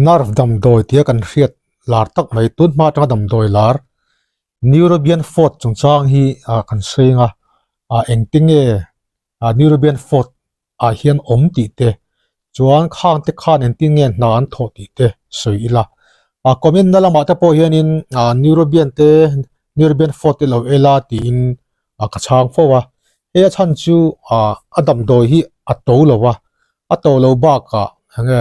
Nerve damdawi tia kan hriat lar tak mai tun hma atanga damdawi lar Neurobian Fort chungchang hi ah kan sawi ang a, ah engte nge ah Neurobian Fort ah hian awm tih te chuan khang te khan engtin nge hna an thawh tih te sawi ila. Ah comment na lamah te pawh hianin ah Neurobian te Neurobian Fort te lo ela tiin ah ka chhang fo a, hei a chhan chu ah a damdawi hi a to lo a, a to lo bakah enge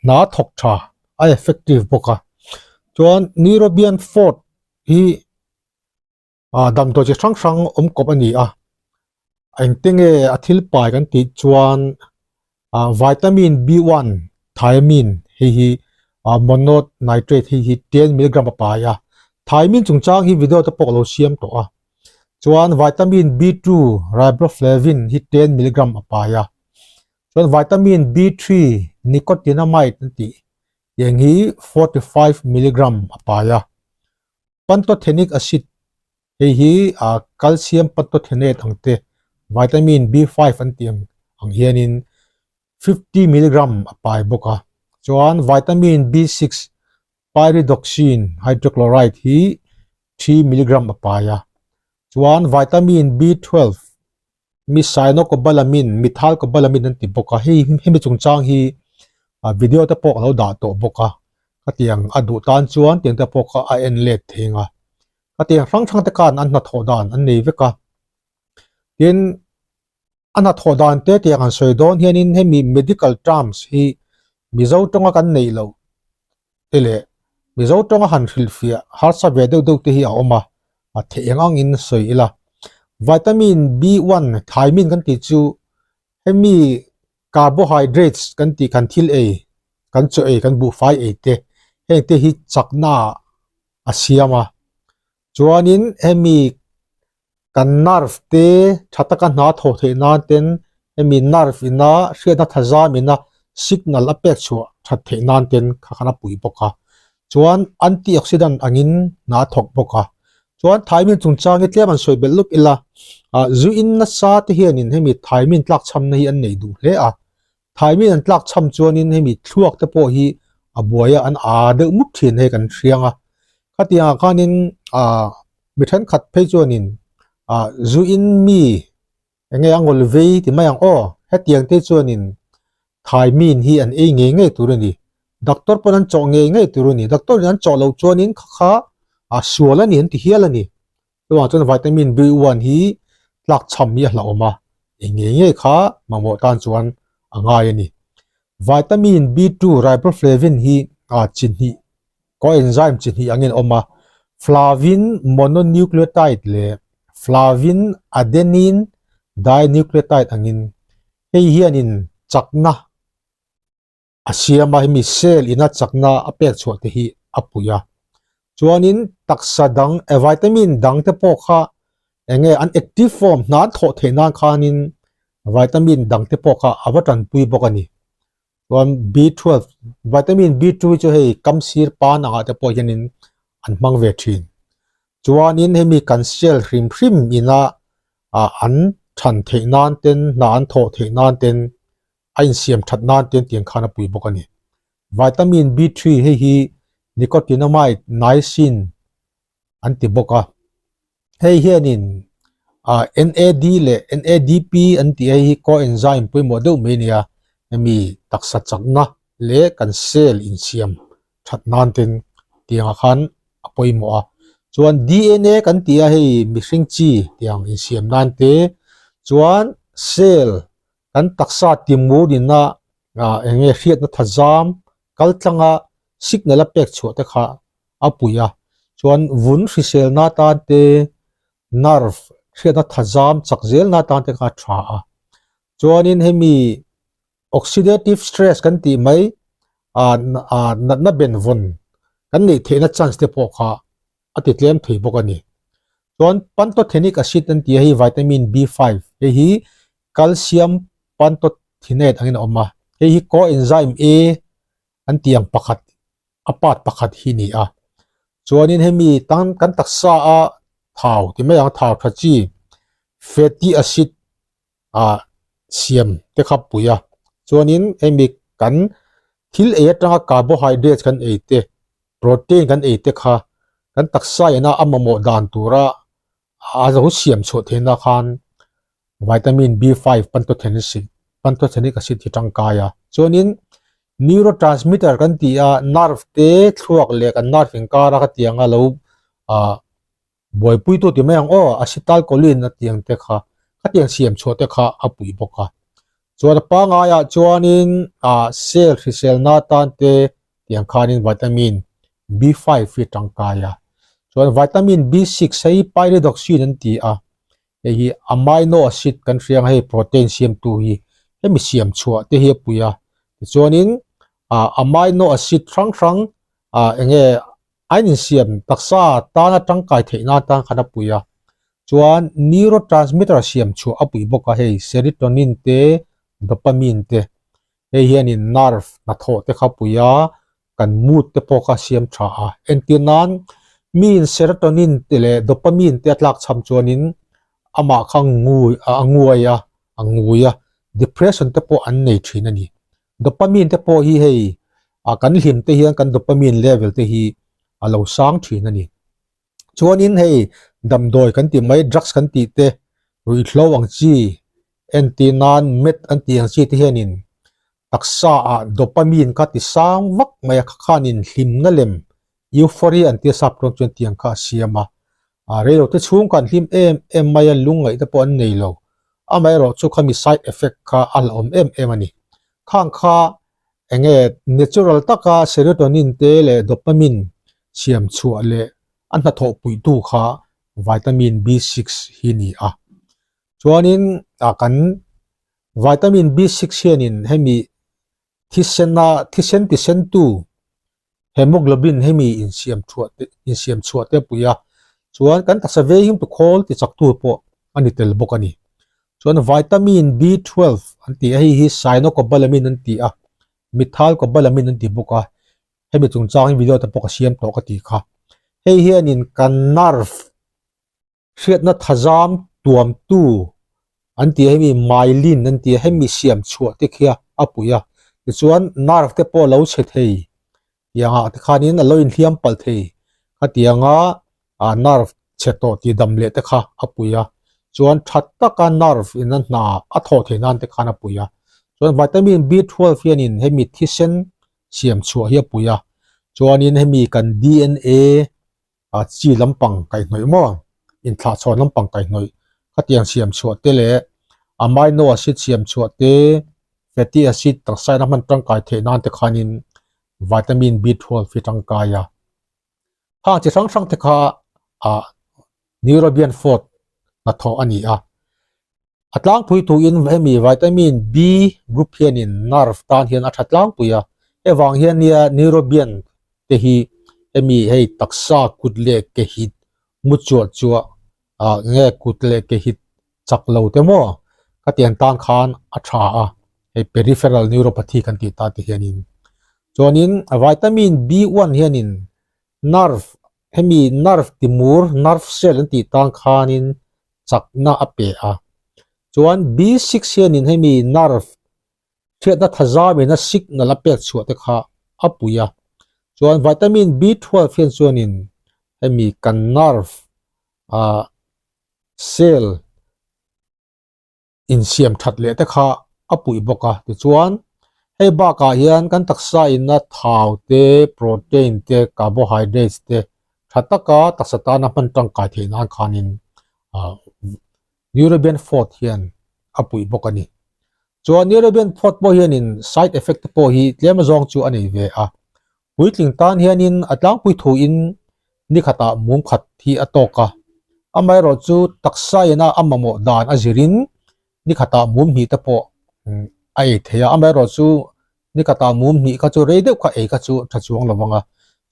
hna thawk tha a effective bawk a chuan Neurobian Fort hi ah damdawi chi hrang hrang awm kawp a ni a engte nge a thil pai kan tih chuan ah vitamin B one thiamine hei hi ah mononitrate hei hi ten milligram a pai a thiamine chungchang hi video te pawh ka lo siam tawh a chuan vitamin B two riboflavin hi ten milligram a pai a chuan vitamin B three nicotinamide an tih eng hi 45 milligram a pai a pantothenic acid hei hi ah calcium pantothenate ang te vitamin B five an tih ang ang hianin 50 milligram a pai bawk a chuan vitamin B six pyridoxine hydrochloride hi 3 milligram a pai a chuan vitamin B 12 mi cyanocobalamin methylcobalamin an ti bawk a hei hemi chungchang hi ah video te pawh ka lo dah tawh bawk a khatiang a duh tan chuan tiang te pawh kha a en let thei ang a khatiang hrang hrang te khan an hnathawh dan an nei vek a tin a hnathawh dan te tiang an sawi dawn hianin hemi medical terms hi Mizo tawnga kan neih loh te leh Mizo tawnga han hrilhfiah harsa ve deuh deuh te hi a awm a, a theih eng angin sawi ila. Vitamin B one thiamine kan tih chu hemi carbohydrates kan tih kan thil ei, kan chaw ei, kan buhfai ei te heng te hi chakna ah a siam a. Chuanin hemi kan nerve te tha taka hna thawh theih nan ten hemi nerve ina hriatna tha zam ina signal a pek chhuah that theih nan ten kha khan a pui bawk a chuan antioxidant angin hna a thawk bawk a chuan thiamine chungchang hi tlem an sawi belh lawk ila ah zu in nasa te hianin hemi thiamine tlak chhamna hi an nei duh hle a thiamine an tlak chham chuanin hemi thluak te pawh hi a buai a an aa deuh mup thin hei kan hriang a khatiangah khanin ah Mi thenkhat phei chuanin ah zu in mi eng nge a ngawl vei ti mai ang aw hetiang te chuanin thai min hi an ei ngei ngei tur a ni doctor pawn an chawh ngei ngei tur a ni doctor in an chawh loh chuanin kha kha ah sual a ni an ti hial a ni chuvang chuan vitamin B one hi tlak chham hi a hlauhawm a ei ngei ngei kha mamawh tan chuan a ngai a ni vitamin B two riboflavin hi ah chi hnih Coenzyme chi hnih angin a awm a, flavin mononucleotide leh flavin adenine dinucleotide angin. Hei hianin chakna a siam a, hemi cell ina chakna a pek chhuah te hi a pui a. Chuanin taksa dang, vitamin dang te pawh kha eng nge an active form hna an thawh theih nan khanin vitamin dang te pawh kha a va tanpui bawk a ni. Chuan B12, vitamin B2 hi chu hei kam sir pan angah te pawh hianin an hmang ve thin. Chuanin hemi kan cell hrim hrim ina ah an than theih nan ten hna an thawh theih nan ten a insiam that nan ten tiang khan a pui bawk a ni. Vitamin B3 hei hi nicotinamide, niacin an ti bawk a. Hei hianin ah NAD leh NADP an tih hei hi coenzyme pawimawh deuh mai a nia hemi taksa chakna leh kan cell insiam that nan ten tiangah khan a pawimawh a chuan DNA kan tih a hei mihring chi tiang insiam nan te chuan cell kan taksa timur ina ah eng nge hriatna tha zam kal tlanga signal a pek chhuah te kha a pui a chuan vun hriselna atan te nerve hriatna tha zam chak zelna atan te kha a tha a chuanin hemi oxidative stress kan tih mai ah ah natna benvawn kan neih theihna chance te pawh kha a ti tlem thei bawk a ni chuan pantothenic acid an tih a hei vitamin B five hei hi calcium pantothenate angin a awm a hei hi coenzyme A an tih ang pakhat a part pakhat hi ni a chuanin hemi tan kan taksa a thau ti mai ang thau tha chi fatty acid ah siam te kha pui a chuanin hemi kan. Thil ei atanga carbohydrates kan ei te, protein kan ei te kha kan taksa ina a mamawh dan tura a zo siam chhuah theihna khan vitamin B5 pantothenic pantothenic acid hi tangkai a. Chuanin neurotransmitter kan tih a nerve te thluak leh kan nerve inkara ka tih anga lo ah buaipuitu ti mai ang aw acetylcholine a tih ang te kha khatiang siam chhuah te kha a pui bawk a. Chuan a pangaiah chuanin ah cell hriselna tan te tiang khanin vitamin B5 hi tangkai a. Chuan vitamin B6 hei pyridoxine an ti a, hei hi amino acid kan hria ang hei protein siamtu hi hemi siam chhuah te hi a pui a. Tichuanin ah amino acid hrang hrang ah eng nge a insiam taksa tana tangkai theih nan tan khan a pui a. Chuan neurotransmitter siam chhuah a pui bawk a hei serotonin te dopamine te. Hei hianin nerve hnathawh te kha pui a, kan mood te pawh kha siam tha a. Entir nan miin serotonin te leh dopamine te a tlak cham chuanin amah kha ngui a nguai a, a ngui a, depression te pawh an nei thin a ni. Dopamine te pawh hi hei ah kan hlim te hian kan dopamine level te hi a lo sang thin a ni. Chuanin hei damdawi kan tih mai drugs kan tih te ruihhlo ang chi entir nan meth an tih ang chi te hianin taksa ah dopamine kha ti sang vak mai a kha khanin hlimna lem euphoria an tia sap tawng chuan tiang kha a siam a. Ah reilo te chhung kha an hlim em em mai a lungngaih te pawh an nei lo. Amaherawhchu khami side effect kha a hlauhawm em em a ni. Khang kha eng nge natural taka serotonin te leh dopamine siam chhuah leh a hnathawh puihtu kha vitamin B6 hi ni a. Chuanin ah kan vitamin B6 hianin hemi thisena thisen tisentu hemoglobin hemi insiam thuah te insiam chhuah te pui a chuan kan taksa vei him tu khawl ti chak tur pawh a ni tel bawk a ni. Chuan vitamin B12 an tih a hei hi cyanocobalamin an ti a methylcobalamin an ti bawk a hemi chungchang hi video te pawh ka siam tawh ka tih kha. Hei hianin kan nerve Hriatna thazam tuamtu an ti a hemi myelin an ti a hemi siam chhuah te khi a pui a tichuan nerve te pawh a lo chhe thei tiangah te khanin a lo inhliam palh thei khatianga ah nerve chhe tawh tih dam leh te kha a pui a chuan tha taka nerve in a hna a thawh theih nan te khan a pui a chuan vitamin B 12 hianin hemi thisen siam chhuah hi a pui a chuanin hemi kan D_N_A a chi lampang kaihhnawih maw inthlahchhawn lampang kaihhnawih khatiang siam chhuah te leh amino acid siam chhuah te fatty acid taksa in a hman tangkai theih nan te khanin vitamin B 12 hi tangkai a hang chi hrang hrang te kha ah neurobian fort hnathawh a ni a. A tlangpui tuin hemi vitamin B group hianin nerve tan hian a tha tlangpui a, hei vang hian nia neurobian te hi hemi hei taksa kut leh ke hit mu chuah chuah ah nge kut leh ke hit chak lo te maw khatiang tan khan a tha a, hei peripheral neuropathy kan tih tan te hianin. Chuanin vitamin B1 hianin nerve hemi nerve timur nerve cell an tih tan khanin chakna a pe a. Chuan B6 hianin hemi nerve hriatna thazamin a signal a pek chhuah te kha a pui a. Chuan vitamin B12 hian chuanin hemi kan nerve ah cell insiam that leh te kha a puih bawk a. Tichuan hei bakah hian kan taksa inna thau te, protein te, carbohydrates te tha taka taksa tana hman tangkai theih nan khanin ah Neurobian Forte hian a puih bawk a ni. Chuan Neurobian Forte pawh hianin side effect te pawh hi tlem azawng chu a nei ve a. Puitling tan hianin a tlangpui thuin ni khatah mum khat hi a tawk a, amaherawh chu taksa ina a mamawh dan a zirin ni khatah mum hnih te pawh a ei thei a, amaherawh chu ni khatah mum hnih kha chu rei deuh kha ei kha chu tha chuang lo vang a,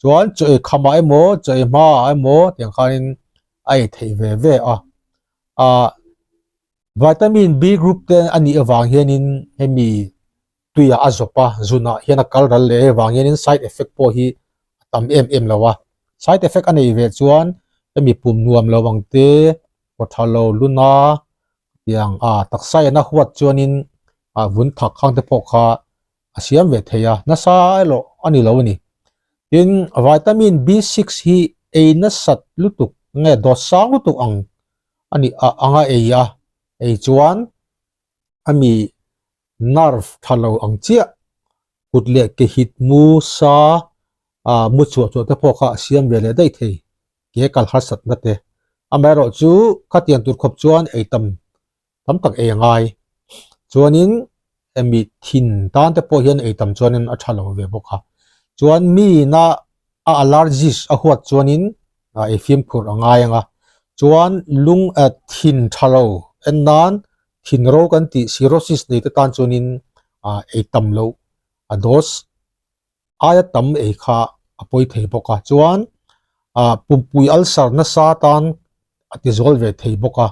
chuan chaw ei khamah emaw chaw ei hmaah emaw tiang khanin a ei theih ve ve a, ah vitamin B group te a nih avang hianin hemi tuiah a zawp a, zunah hian a kal ral leh avang hianin side effect pawh hi a tam em em lo a, side effect a nei ve chuan hemi pum nuam lo ang te, kaw tha lo luna tiang a taksa in a huat chuanin ah vun thak khang te pawh kha. a siam ve thei a, nasa erawh a ni lo a ni. Tin, vitamin B6 hi ei nasat lutuk nge dawt sang lutuk ang a ni a anga ei a, ei chuan a mi nerve tha lo ang chiah kut leh ke hit mu sa ah mu chhuah chhuah te pawh kha a siam ve leh daih thei ke kal harsatna te. Amaherawhchu khatiang tur khawp chuan ei tam tam tak ei a ngai. Chuanin emi thin tan te pawh hian ei tam chuanin a tha lo ve bawk a. Chuan mi ina a allergies a huat chuanin ei fimkhur a ngai ang a. Chuan lung thin tha lo en nan thin ro kan tih cirrhosis nei te tan chuanin ei tam loh a dose aia tam ei kha a pawi thei bawk a. Chuan pumpui ulcer nasa tan a ti zual ve thei bawk a.